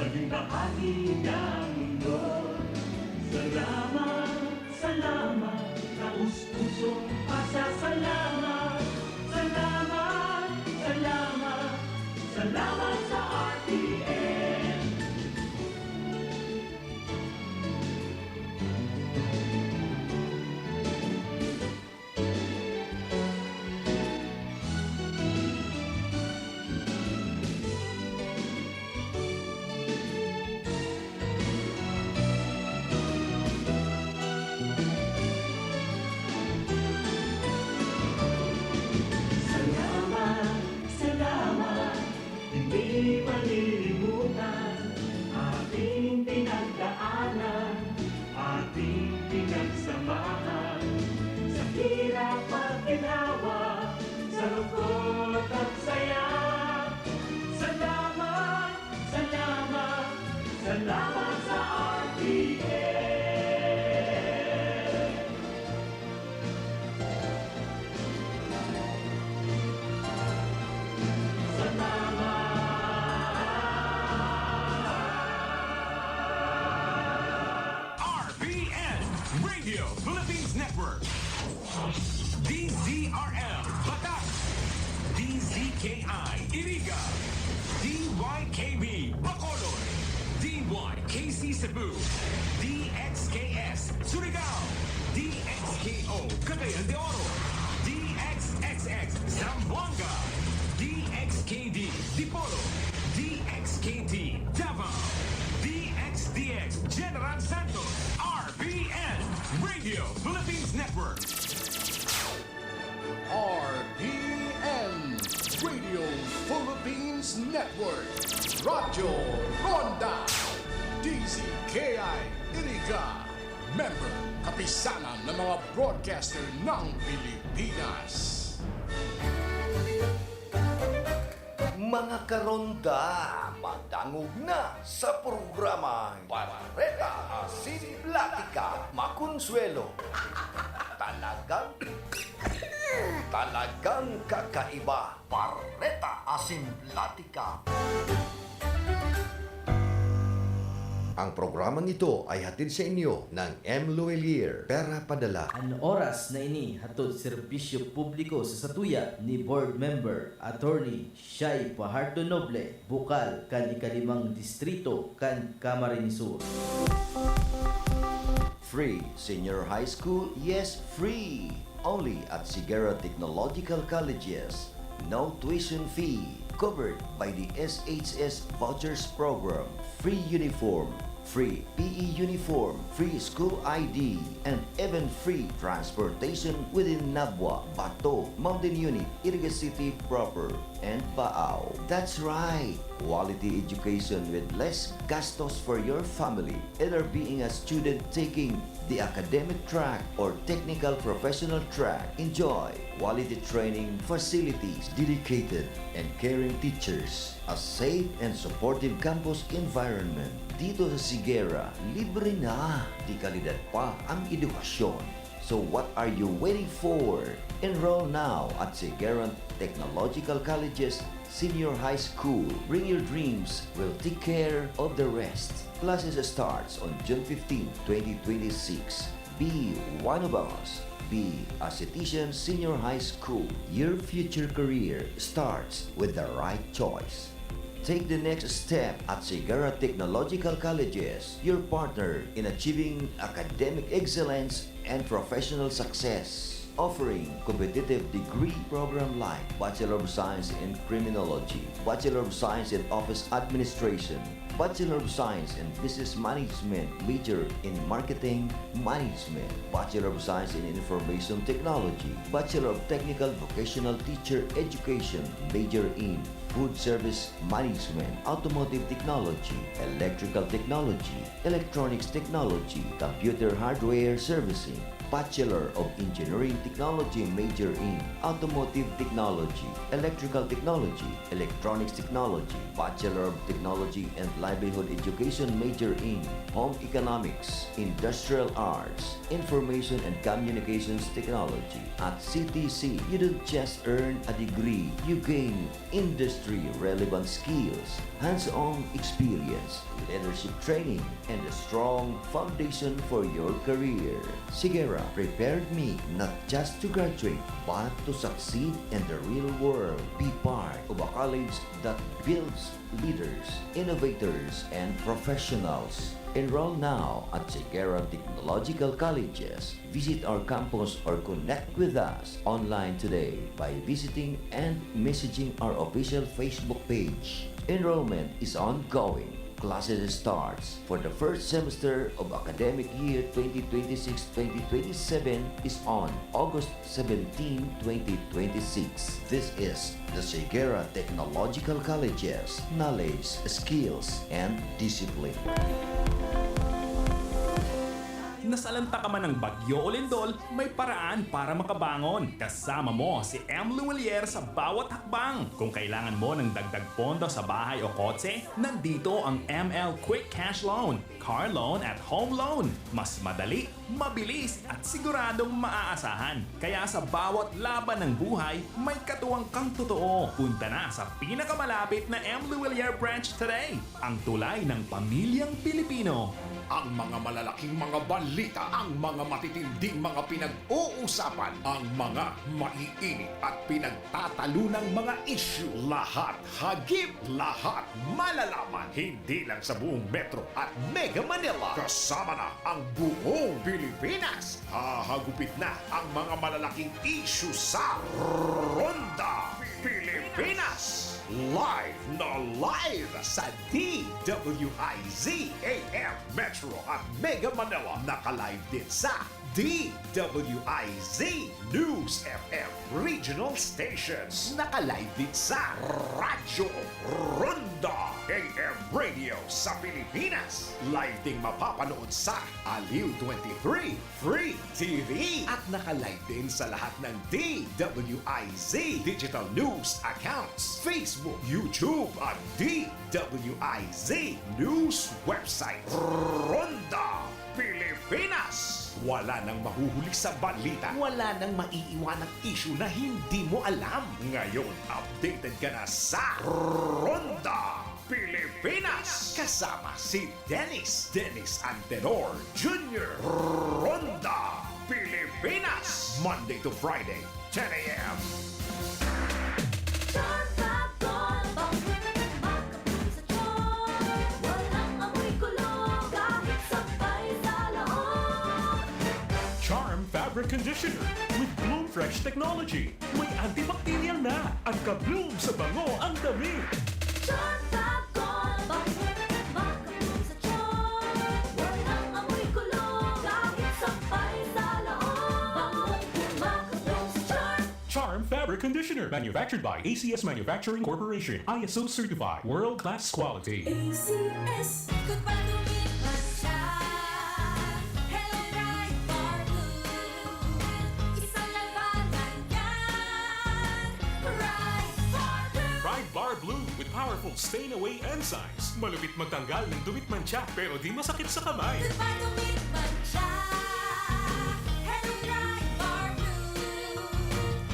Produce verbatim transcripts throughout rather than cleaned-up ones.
Bahagi ng mundo. Salamat, salamat, taos-pusong pasasalamat. Salamat, salamat, salamat sa R T N. Salamat, salamat, hindi malilimutan ating pinagdaanan, ating pinagsamahan, sa hirap at ginhawa, sa lungkot at saya. Salamat, salamat, salamat sa R T N. Salamat. R P N, Radio Philippines Network. D Z R L, Batac. D Z K I, Iriga. D Y K B, Bacolod. D Y K C Cebu. D X K S, Surigao. D X K O, Cagayan de Oro. D X X X, Zamboanga. D X K D, Dipolog. D X K T, Davao. D X D X, General Santos. R P N, Radio Philippines Network. R P N, Radio Philippines Network, Radyo Ronda, D Z K I Iriga, member, Kapisanan ng mga Broadcaster ng Pilipinas. Mga karonda, madangog na sa programang Bareta Asin Platika, Makonsuelo. Talagang, talagang kakaiba. Bareta Asin Platika. Ang programang ito ay hatid sa inyo ng M Luwelier, Pera Padala. An oras na ini hatod serbisyo publiko sa satuya ni Board Member Attorney Shai Fajardo Noble, bukal kan ikalimang distrito kan Camarines Sur. Free Senior High School? Yes, free! Only at Sigera Technological Colleges. No tuition fee. Covered by the S H S Vouchers Program. Free uniform, free P E uniform, free school I D, and even free transportation within Nabua, Bato, Mountain Unit, Iriga City Proper, and Baao. That's right! Quality education with less gastos for your family, either being a student taking the academic track or technical professional track. Enjoy quality training facilities, dedicated and caring teachers, a safe and supportive campus environment. Dito sa Sigera, libre na, de kalidad pa ang edukasyon. So what are you waiting for? Enroll now at Sigeran Technological College's Senior High School. Bring your dreams, we'll take care of the rest. Classes starts on June fifteen, twenty twenty-six. Be one of us. Be a Citizen Senior High School. Your future career starts with the right choice. Take the next step at Sigara Technological Colleges, your partner in achieving academic excellence and professional success. Offering competitive degree program like Bachelor of Science in Criminology, Bachelor of Science in Office Administration, Bachelor of Science in Business Management, major in Marketing Management, Bachelor of Science in Information Technology, Bachelor of Technical Vocational Teacher Education, major in Food Service Management, Automotive Technology, Electrical Technology, Electronics Technology, Computer Hardware Servicing, Bachelor of Engineering Technology, major in Automotive Technology, Electrical Technology, Electronics Technology, Bachelor of Technology and Livelihood Education, major in Home Economics, Industrial Arts, Information and Communications Technology. At C T C, you don't just earn a degree, you gain industry industry-relevant skills, hands-on experience, leadership training, and a strong foundation for your career. Sigera prepared me not just to graduate, but to succeed in the real world. Be part of a college that builds leaders, innovators, and professionals. Enroll now at Sigera Technological Colleges. Visit our campus or connect with us online today by visiting and messaging our official Facebook page. Enrollment is ongoing. Classes starts for the first semester of academic year twenty twenty-six twenty twenty-seven is on August seventeen, twenty twenty-six. This is the Sigera Technological Colleges, knowledge, skills, and discipline. Nasalanta ka man ng bagyo o lindol, may paraan para makabangon. Kasama mo si M. Luwilier sa bawat hakbang. Kung kailangan mo ng dagdag pondo sa bahay o kotse, nandito ang M L Quick Cash Loan, Car Loan at Home Loan. Mas madali, mabilis at siguradong maaasahan. Kaya sa bawat laban ng buhay, may katuwang kang totoo. Punta na sa pinakamalapit na M. Luwilier branch today. Ang tulay ng pamilyang Pilipino. Ang mga malalaking mga balita, ang mga matitinding mga pinag-uusapan, ang mga maiinit at pinagtatalunang mga isyu, lahat hagip, lahat malalaman. Hindi lang sa buong Metro at Mega Manila, kasama na ang buong Pilipinas. Hahagupit na ang mga malalaking isyu sa Ronda Pilipinas. Live na live sa D W I Z A M Metro at Mega Manila. Naka-live din sa D W I Z News F M Regional Stations. Naka-live din sa Radyo Ronda A M Radio sa Pilipinas. Live ding mapapanood sa Aliw twenty-three Free T V. At naka-live din sa lahat ng D W I Z digital news accounts, Facebook, YouTube, at D W I Z news website. Ronda Pilipinas! Wala nang mahuhuli sa balita. Wala nang maiiwanang isyu na hindi mo alam. Ngayon, updated ka na sa Ronda Pilipinas! Kasama si Dennis Dennis Antenor Junior Ronda Pilipinas! Monday to Friday, ten a.m. Charm Fab Gold, bango, makapul sa tiyan. Walang amoy kulog, kahit sabay sa loob. Charm Fabric Conditioner with Bloom Fresh Technology. May antibacterial na. Ang ka-bloom sa bango ang damit. Charm Fab Gold, bango, makapul sa tiyan. Walang amoy kulog, kahit sabay sa loob. Bangong makapul sa Charm. Charm Fabric Conditioner, manufactured by A C S Manufacturing Corporation, I S O certified, world class quality. A C S. Goodbye to me, Pride Bar Blue. Isang labanan yan. Pride Bar Blue. Pride Bar Blue with powerful stain away enzymes. Malupit magtanggal ng dumi at mantsa pero di masakit sa kamay. Goodbye to me, Pride Bar Blue.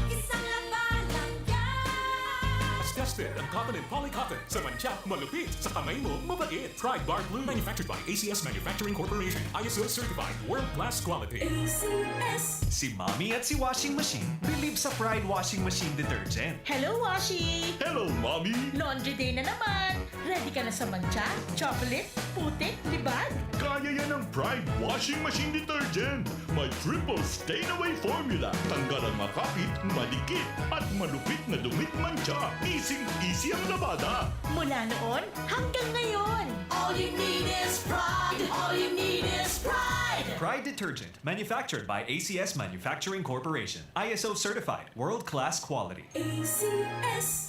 Isang labanan yan. Tested ang cotton and poly cotton. Sa mantsa, malupit. Sa kamay mo, mabait. Pride Bar Blue. Manufactured by A C S Manufacturing Corporation. I S O certified. World class quality. A C S. Si Mommy at si Washing Machine believe sa Pride Washing Machine Detergent. Hello, Washi! Hello, Mommy! Laundry day na naman! Ready ka na sa mantsa, chocolate, putik, libag? Kaya yan ng Pride Washing Machine Detergent! May triple stain away formula. Tanggal ang makapit, madikit, at malupit na dumi at mantsa. Easy-easy ang labada. Mula noon hanggang ngayon! All you need is Pride. All you need is Pride. Pride Detergent, manufactured by A C S Manufacturing Corporation. I S O certified, world-class quality. A C S.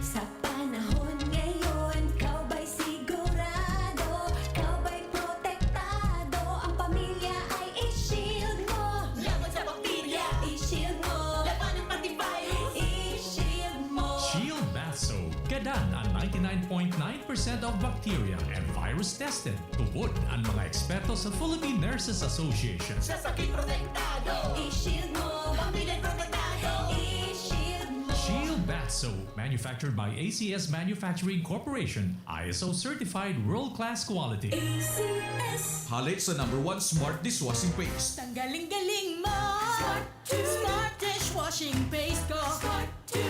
Sa panahon ngayon, ikaw ba'y sigurado? Ikaw ba'y protektado? Ang pamilya ay i-shield mo. Laban sa bakterya, i-shield mo. Laban ng antivirus, i-shield mo. Shield Bath Soap. Gadan ang ninety-nine point nine percent of bacteria and virus tested. Tubod ang mga eksperto sa Philippine Nurses Association. Sa sakit protektado, i-shield mo. Pamilya protektado, i-shield mo. Shield Bath soap manufactured by A C S Manufacturing Corporation, I S O certified world-class quality. A C S. Hale sa number one smart dishwashing paste. Tanggaling-galing mo! Smart to. Smart dishwashing paste ko. Smart to.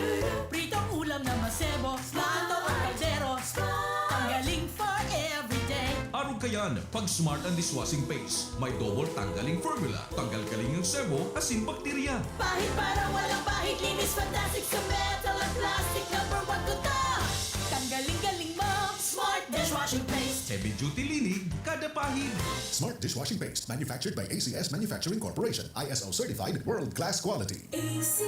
Pritong ulam na masebo. Smart. Plato o kaldero. Smart. Tanggaling for everyday. Arog kayan, pag Smart ang dishwashing paste, may double tanggaling formula, tanggal kaling ang sebo, asin bakterya. Pahid para walang pahid, linis fantastic sa metal at plastic, number one ko to. Tanggaling-galing mo, Smart dishwashing paste. Heavy duty linig, kada pahid. Smart dishwashing paste, manufactured by A C S Manufacturing Corporation, I S O certified, world class quality. A C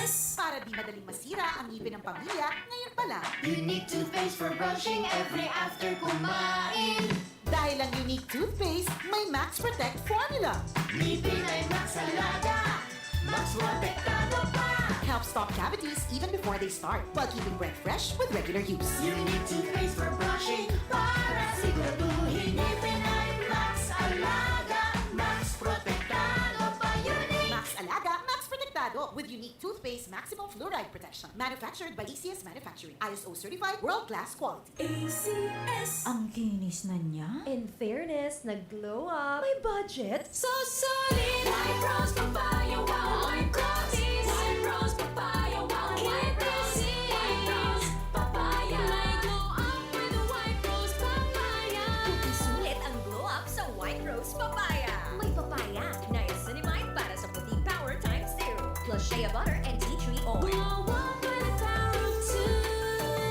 S. Para di madaling masira ang ngipin ng pamilya, ngayon pa lang. Unique toothpaste for brushing every after kumain. Dahil ang Unique toothpaste may Max Protect formula. Ngipin ay Max Alaga, Max Protektado pa. Helps stop cavities even before they start, while keeping breath fresh with regular use. Unique toothpaste for brushing para siguraduhin ngipin ay Max Alaga, Max Protektado pa. Unique. Max Alaga, Max Protektado with Unique toothpaste maximum fluoride protection. Manufactured by A C S Manufacturing. I S O certified, world class quality. A C S. Ang kinis na niya. In fairness, nag-glow up. May budget. So solid! White Rose Papaya, wow! White Rose! White Rose Papaya, wow! White Rose! White Rose Papaya! May glow up with White Rose Papaya! Kundi sulit ang glow up sa White Rose Papaya. May papaya, niacinamide para sa puting power times two. Plus shea butter and tea tree oil. Glow up with the power of two.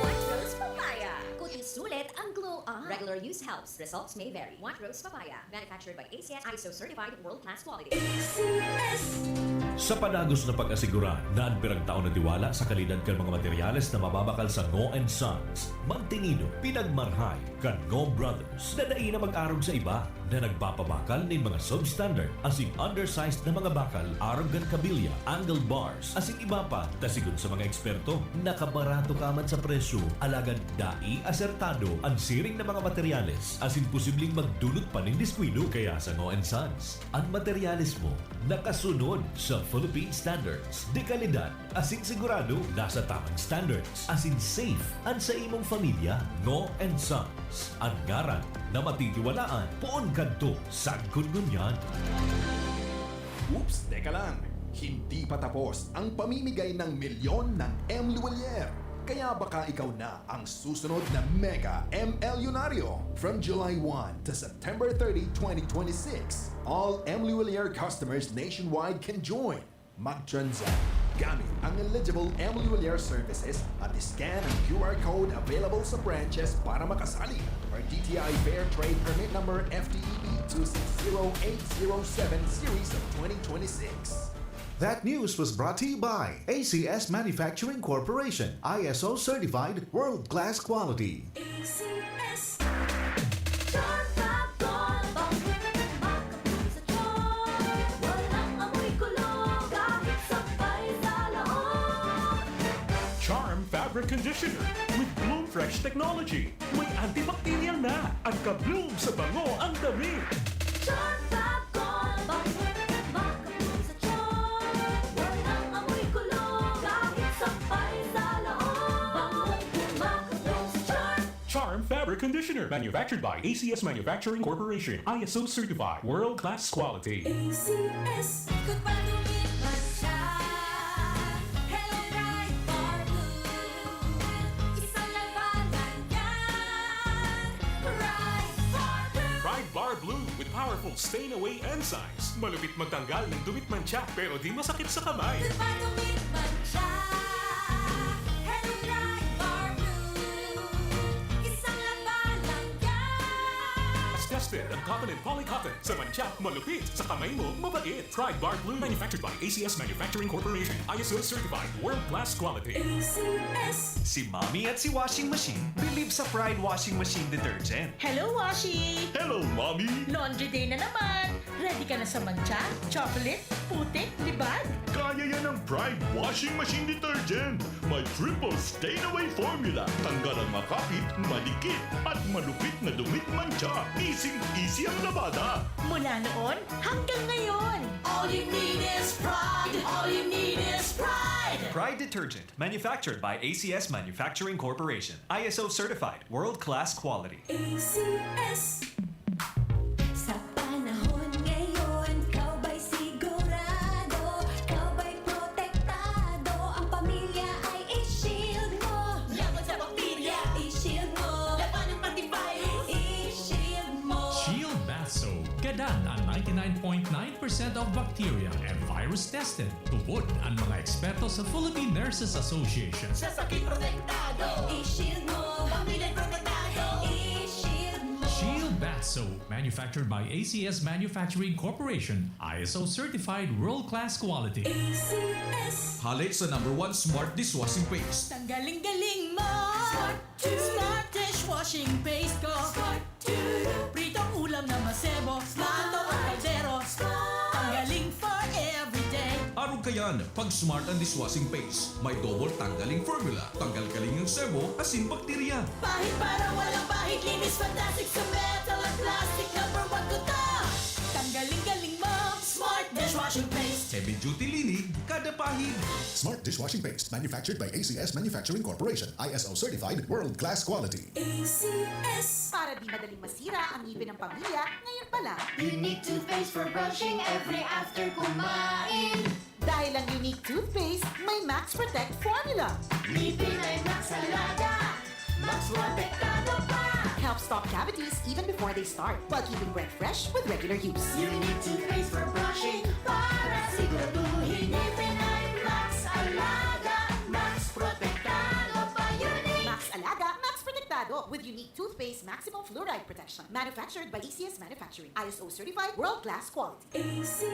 White Rose Papaya. Kundi sulit ang glow up. Regular use helps. Results may vary. White Rose Papaya. Manufactured by A C S, I S O certified, world class quality. A C S. Sa padagos na pag-asigurar na an piragtao na tiwala sa kalidad kan mga materyales na mababakal sa Ngo and Sons, magtinido, pinagmarhay kan Ngo Brothers na dai na mag-arog sa iba na nagpapabakal nin mga substandard asin undersized na mga bakal arog kan kabilya, angle bars, asin iba pa, ta sigon sa mga eksperto, nakabarato ka man sa presyo, alagad dai asertado an siring na mga materyales asin posibleng magdulot pa nin diskuido. Kaya sa Ngo and Sons, an materyales mo nakasunod sa Philippine standards de kalidad asin sigurado nasa tamang standards asin safe an sa imong pamilya. Ngo and Sons, an ngaran na matitiwalaan poon kadto sagkod ngunyan. Oops, teka lang! Hindi pa tapos ang pamimigay ng milyon ng M Luwalier. Kaya baka ikaw na ang susunod na Mega M Lunario. From July one to September thirty, twenty twenty-six, all M Luwalier customers nationwide can join. Mag-transact gamit ang eligible M Luwalier services at scan ang Q R code available sa branches para makasali, or D T I Fair Trade Permit Number F T E B two six zero eight zero seven series of twenty twenty-six. That news was brought to you by A C S Manufacturing Corporation, I S O certified, world-class quality. A C S. Charm Fab Gold, bango makapul sa charm. Walang amoy kulo, kahit sabay sa loob. Charm Fabric Conditioner with Bloom Fresh Technology. May antibacterial na at ka-bloom sa bango ang damit. Charm Fab Gold, bango makapul sa charm. Walang amoy kulo, kahit sabay sa loob. Bangong makapul sa charm. Charm Fabric Conditioner, manufactured by A C S Manufacturing Corporation, I S O certified, world-class quality. A C S. Kung padumi't man siya, Hello Pride Bar Blue. Isang labanan yan, Pride Bar Blue. Pride Bar Blue with powerful stain away enzymes. Malupit magtanggal ng dumi't mantsa, pero di masakit sa kamay. Kung padumi't man siya, Hello Pride Bar Blue. Isang labanan yan. Tested ang cotton and poly cotton. Sa mantsa, malupit. Sa kamay mo, mabait. Pride Bar Blue. Manufactured by A C S Manufacturing Corporation. I S O certified. World class quality. A C S. Si Mommy at si Washing Machine believe sa Pride Washing Machine Detergent. Hello, Washi! Hello, Mommy! Laundry day na naman! Ready ka na sa mantsa, chocolate, putik, libag? Kaya yan ng Pride Washing Machine Detergent! May triple stain away formula. Tanggal ang makapit, madikit, at malupit na dumit mantsa. Easy-easy ang labada. Mula noon hanggang ngayon. All you need is pride. All you need is pride. Pride detergent, manufactured by A C S Manufacturing Corporation. I S O certified, world-class quality. A C S. Sa panahon ngayon, ikaw ba'y sigurado? Ikaw ba'y protektado? Ang pamilya ay i-shield mo. Laban sa bakterya, i-shield mo. Labanan pati virus, i-shield mo. Shield Bath Soap. Gadan ang ninety-nine point nine percent of bacteria and virus tested. Tubod ang mga eksperto sa Philippine Nurses Association. Sa sakit protektado, i-shield mo. Pamilya protektado, i-shield mo. Shield Bath Soap, manufactured by A C S Manufacturing Corporation, I S O certified world-class quality. A C S. Hale sa number one smart dishwashing paste. Tanggaling-galing mo! Smart dishwashing paste ko! Pritong ulam na masebo, plato o kaldero. Tanggaling for everyday. Arog kayan, pag smart ang dishwashing paste. May double tanggaling formula. Tanggal galing ang sebo, asin bakterya. Pahid para walang bahid, linis fantastic sa metal at plastic. Number one ko to! Tanggaling-galing mo! Smart dishwashing paste! Heavy duty linig, kada pahid. Smart dishwashing paste, manufactured by A C S Manufacturing Corporation, I S O certified, world-class quality. A C S. Para di madaling masira ang ngipin ng pamilya, ngayon pa lang. Unique toothpaste for brushing every after kumain. Dahil ang Unique Toothpaste may Max Protect Formula. Ngipin ay Max Alaga. Max Protektado pa. Help stop cavities even before they start, while keeping breath fresh with regular use. Unique toothpaste for brushing para siguraduhin ngipin ay Max Alaga. Max Protektado pa, Unique. Max Alaga, Max Protektado with Unique Toothpaste Maximum Fluoride Protection. Manufactured by A C S Manufacturing. I S O certified, world-class quality. A C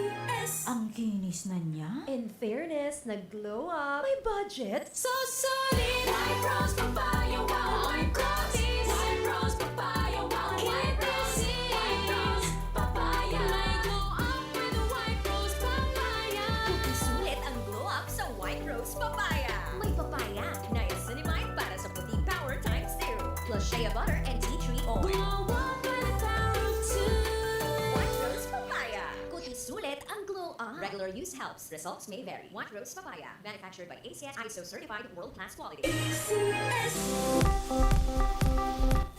S. Ang kinis na niya. In fairness, nag-glow up. May budget? So solid! White Rose Papaya, wow! White Rose! White Rose Papaya, wow! White Rose! White Rose Papaya! May glow up with White Rose Papaya! Sulit ang glow up sa White Rose Papaya! May papaya, niacinamide para sa puting power times two, plus shea butter and tea tree oil. Glow up with the power of two! White Rose Papaya! Kuti sulit ang glow up! Regular use helps. Results may vary. White Rose Papaya. Manufactured by A C S, I S O certified, world-class quality.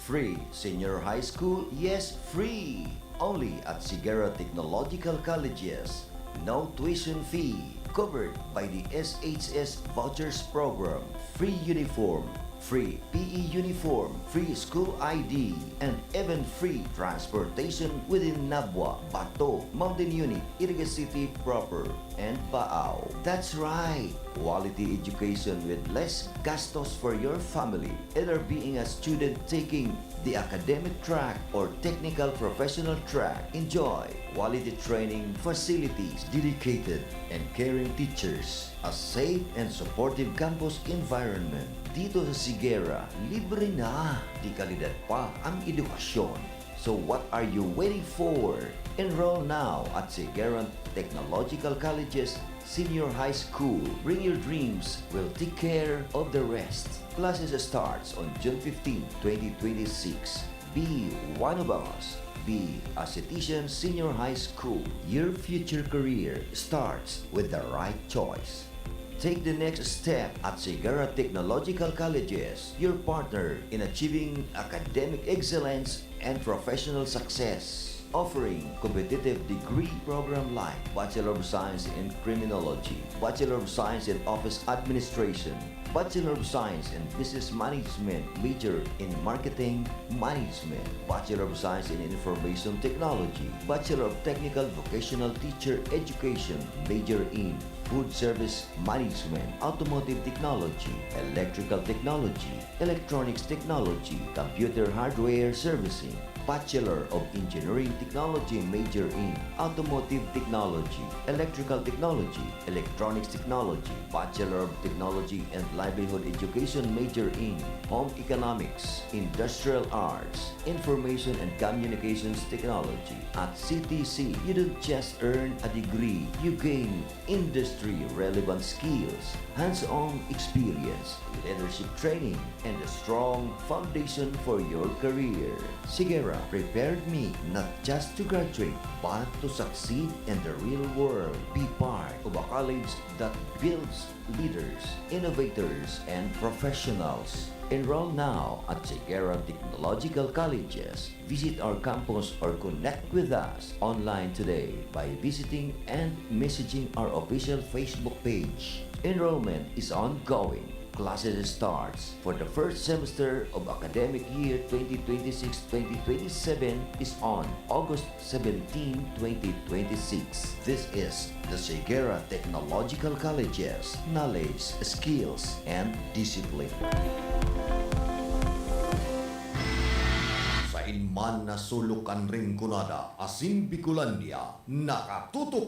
Free Senior High School? Yes, free! Only at Sigera Technological Colleges. No tuition fee. Covered by the S H S Vouchers Program. Free uniform. Free P E uniform. Free school I D. And even free transportation within Nabua, Bato, Mountain Unit, Iriga City Proper, and Baao. That's right! Quality education with less gastos for your family. Either being a student taking the academic track or technical professional track, enjoy quality training facilities, dedicated and caring teachers, a safe and supportive campus environment. Dito sa Sigera, libre na, de kalidad pa ang edukasyon. So what are you waiting for? Enroll now at Sigeran Technological College's Senior High School. Bring your dreams, we'll take care of the rest. Classes starts on June fifteen, twenty twenty-six. Be one of us. Be a Citizen Senior High School. Your future career starts with the right choice. Take the next step at Sigara Technological Colleges, your partner in achieving academic excellence and professional success. Offering competitive degree program like Bachelor of Science in Criminology, Bachelor of Science in Office Administration, Bachelor of Science in Business Management, major in Marketing Management, Bachelor of Science in Information Technology, Bachelor of Technical Vocational Teacher Education, major in Food Service Management, Automotive Technology, Electrical Technology, Electronics Technology, Computer Hardware Servicing, Bachelor of Engineering Technology major in Automotive Technology, Electrical Technology, Electronics Technology, Bachelor of Technology and Livelihood Education major in Home Economics, Industrial Arts, Information and Communications Technology. At C T C, you don't just earn a degree, you gain industry-relevant skills, hands-on experience, leadership training, and a strong foundation for your career. Sigera prepared me not just to graduate, but to succeed in the real world. Be part of a college that builds leaders, innovators, and professionals. Enroll now at Sigera Technological Colleges. Visit our campus or connect with us online today by visiting and messaging our official Facebook page. Enrollment is ongoing. Classes starts for the first semester of academic year twenty twenty-six twenty twenty-seven is on August seventeen, twenty twenty-six. This is the Sigera Technological Colleges, knowledge, skills, and discipline. Sain man na sulok kan Rinconada asin Bicolandia, nakatutok